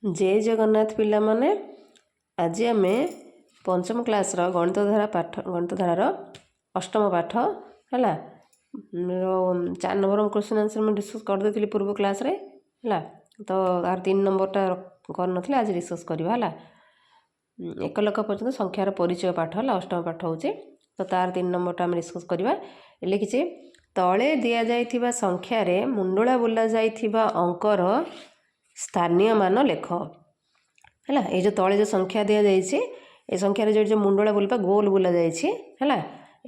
ଜୟ ଜଗନ୍ନାଥ ପିଲାମାନେ। ଆଜି ଆମେ ପଞ୍ଚମ କ୍ଲାସ୍ର ଗଣିତ ଧାରା ପାଠ, ଗଣିତ ଧାରାର ଅଷ୍ଟମ ପାଠ ହେଲା, 4 ନମ୍ବର କ୍ୱେଶ୍ଚନ୍ ଆନ୍ସର୍ ମୁଁ ଡିସ୍କସ୍ କରିଦେଇଥିଲି ପୂର୍ବ କ୍ଲାସ୍ରେ, ହେଲା। ତ ତାର 3 ନମ୍ବରଟା କରିନଥିଲି, ଆଜି ଡିସ୍କସ୍ କରିବା, ହେଲା। 1 ଲକ୍ଷ ପର୍ଯ୍ୟନ୍ତ ସଂଖ୍ୟାର ପରିଚୟ ପାଠ ହେଲା, ଅଷ୍ଟମ ପାଠ ହେଉଛି। ତ ତାର 3 ନମ୍ବରଟା ଆମେ ଡିସ୍କସ୍ କରିବା। ଲେଖିଛି, ତଳେ ଦିଆଯାଇଥିବା ସଂଖ୍ୟାରେ ମୁଣ୍ଡଳା ବୁଲା ଯାଇଥିବା ଅଙ୍କର ସ୍ଥାନୀୟ ମାନ ଲେଖ। ହେଲା, ଏଇ ଯେଉଁ ତଳେ ଯେଉଁ ସଂଖ୍ୟା ଦିଆଯାଇଛି, ଏ ସଂଖ୍ୟାରେ ଯେଉଁ ମୁଣ୍ଡଳା ବୁଲିବା ଗୋଲ ବୁଲା ଯାଇଛି, ହେଲା,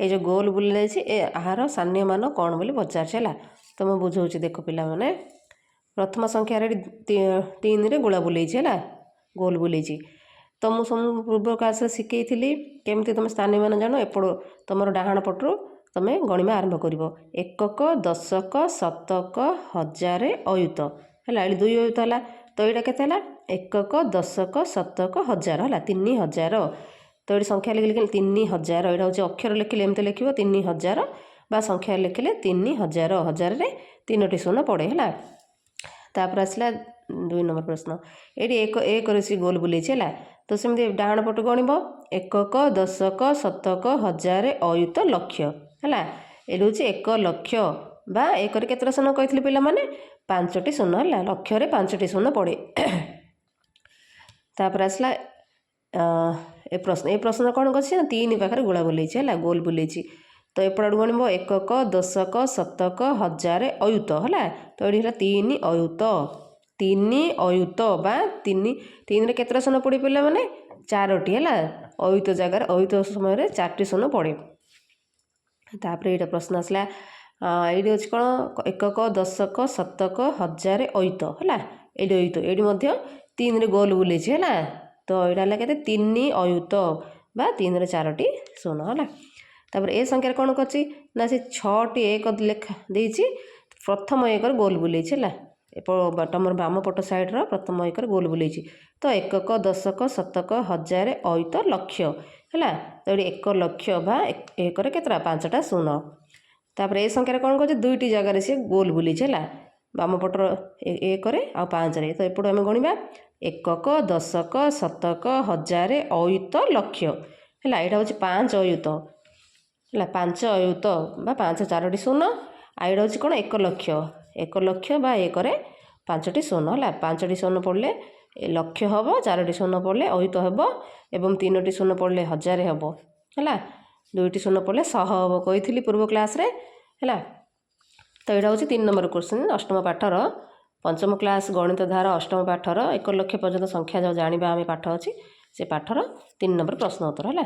ଏଇ ଯେଉଁ ଗୋଲ ବୁଲା ଯାଇଛି, ଏହାର ସ୍ଥାନୀୟ ମାନ କ'ଣ ବୋଲି ପଚାରିଛି, ହେଲା। ତ ମୁଁ ବୁଝାଉଛି, ଦେଖ ପିଲାମାନେ। ପ୍ରଥମ ସଂଖ୍ୟାରେ ଏଠି 3ରେ ଗୋଳା ବୁଲେଇଛି, ହେଲା, ଗୋଲ ବୁଲେଇଛି। ତ ମୁଁ ସବୁ ପୂର୍ବ କ୍ଲାସ୍ରେ ଶିଖେଇଥିଲି କେମିତି ତୁମେ ସ୍ଥାନୀୟ ମାନ ଜାଣ। ଏପଟ ତୁମର ଡାହାଣ ପଟରୁ ତୁମେ ଗଣିବା ଆରମ୍ଭ କରିବ। ଏକକ, ଦଶକ, ଶତକ, ହଜାରେ, ଅୟୁତ, ହେଲା। ଏଠି ଦୁଇ ଅୟୁତ ହେଲା। ତ ଏଇଟା କେତେ ହେଲା? ଏକକ, ଦଶକ, ଶତକ, ହଜାର, ହେଲା, 3000। ତ ଏଠି ସଂଖ୍ୟା ଲେଖିଲେ 3000। ଏଇଟା ହେଉଛି ଅକ୍ଷର ଲେଖିଲେ ଏମିତି ଲେଖିବ 3000 ବା ସଂଖ୍ୟା ଲେଖିଲେ 3000। ହଜାରରେ ତିନୋଟି ଶୂନ ପଡ଼େ, ହେଲା। ତାପରେ ଆସିଲା 2 ନମ୍ବର ପ୍ରଶ୍ନ। ଏଇଠି ଏକ ଏକରେ ସେ ଗୋଲ ବୁଲେଇଛି, ହେଲା। ତ ସେମିତି ଡାହାଣ ପଟୁ ଗଣିବ, ଏକକ, ଦଶକ, ଶତକ, ହଜାରେ, ଅୟୁତ, ଲକ୍ଷ, ହେଲା। ଏଇଠି ହେଉଛି 1 ଲକ୍ଷ ବା ଏକରେ କେତେଟା ଶୂନ କହିଥିଲି ପିଲାମାନେ? ପାଞ୍ଚଟି ଶୂନ, ହେଲା। ଲକ୍ଷରେ ପାଞ୍ଚଟି ଶୂନ ପଡ଼େ। ତାପରେ ଆସିଲା ଏ ପ୍ରଶ୍ନ। ଏ ପ୍ରଶ୍ନ କ'ଣ କରିଛି ନା 3 ପାଖରେ ଗୋଳା ବୁଲେଇଛି, ହେଲା, ଗୋଲ ବୁଲେଇଛି। ତ ଏପଟ ଆଡ଼ୁ ଗଣିବ, ଏକକ, ଦଶକ, ଶତକ, ହଜାରେ, ଅୟୁତ, ହେଲା। ତ ଏଠି ହେଲା ତିନି ଅୟୁତ। ତିନି ଅୟୁତ ବା ତିନି, ତିନିରେ କେତେଟା ଶୂନ ପଡ଼େ ପିଲାମାନେ? ଚାରୋଟି, ହେଲା। ଅୟୁତ ଜାଗାରେ, ଅୟୁତ ସମୟରେ ଚାରୋଟି ଶୂନ ପଡ଼େ। ତାପରେ ଏଇଟା ପ୍ରଶ୍ନ ଆସିଲା। ଏଇଠି ଅଛି କ'ଣ? ଏକକ, ଦଶକ, ଶତକ, ହଜାରେ, ଅୟୁତ, ହେଲା। ଏଇଠି ଅୟୁତ, ଏଇଠି ମଧ୍ୟ 3ରେ ଗୋଲ ବୁଲେଇଛି, ହେଲା। ତ ଏଇଟା ହେଲା କେତେ? ତିନି ଅୟୁତ ବା ତିନିରେ ଚାରୋଟି ଶୂନ, ହେଲା। ତାପରେ ଏ ସଂଖ୍ୟାରେ କ'ଣ କରିଛି ନା ସେ ଛଅଟି ଏକ ଲେଖା ଦେଇଛି, ପ୍ରଥମ ଏକରେ ଗୋଲ ବୁଲେଇଛି, ହେଲା। ତମର ବାମ ପଟ ସାଇଡ଼ର ପ୍ରଥମ ଏକରେ ଗୋଲ ବୁଲେଇଛି। ତ ଏକକ, ଦଶକ, ଶତକ, ହଜାରେ, ଅୟୁତ, ଲକ୍ଷ, ହେଲା। ତ ଏଠି 1 ଲକ୍ଷ ବା ଏକରେ କେତେଟା? ପାଞ୍ଚଟା ଶୂନ। ତାପରେ ଏ ସଂଖ୍ୟାରେ କ'ଣ କରୁଛି? ଦୁଇଟି ଜାଗାରେ ସେ ଗୋଲ ବୁଲେଇଛି, ହେଲା, ବାମ ପଟର ଏକରେ ଆଉ ପାଞ୍ଚରେ। ତ ଏପଟୁ ଆମେ ଗଣିବା, ଏକକ, ଦଶକ, ଶତକ, ହଜାରେ, ଅୟୁତ, ଲକ୍ଷ, ହେଲା। ଏଇଟା ହେଉଛି ପାଞ୍ଚ ଅୟୁତ, ହେଲା, ପାଞ୍ଚ ଅୟୁତ ବା ପାଞ୍ଚ ଚାରୋଟି ଶୂନ। ଆଉ ଏଇଟା ହେଉଛି କ'ଣ? 1 ଲକ୍ଷ। 1 ଲକ୍ଷ ବା ଏକରେ ପାଞ୍ଚଟି ଶୂନ, ହେଲା। ପାଞ୍ଚଟି ଶୂନ ପଡ଼ିଲେ ଲକ୍ଷ ହେବ, ଚାରୋଟି ଶୂନ ପଡ଼ିଲେ ଅୟୁତ ହେବ ଏବଂ ତିନୋଟି ଶୂନ ପଡ଼ିଲେ ହଜାରେ ହେବ, ହେଲା। ଦୁଇଟି ଶୂନ ପଡ଼ିଲେ ଶହ ହେବ, କହିଥିଲି ପୂର୍ବ କ୍ଲାସ୍ରେ, ହେଲା। ତ ଏଇଟା ହେଉଛି 3 ନମ୍ବର କ୍ୱେଶ୍ଚନ୍। ଅଷ୍ଟମ ପାଠର, ପଞ୍ଚମ କ୍ଲାସ୍ ଗଣିତ ଧାର ଅଷ୍ଟମ ପାଠର 1 ଲକ୍ଷ ପର୍ଯ୍ୟନ୍ତ ସଂଖ୍ୟା ଯେଉଁ ଜାଣିବା ଆମେ ପାଠ ଅଛି, ସେ ପାଠର 3 ନମ୍ବର ପ୍ରଶ୍ନ ଉତ୍ତର, ହେଲା।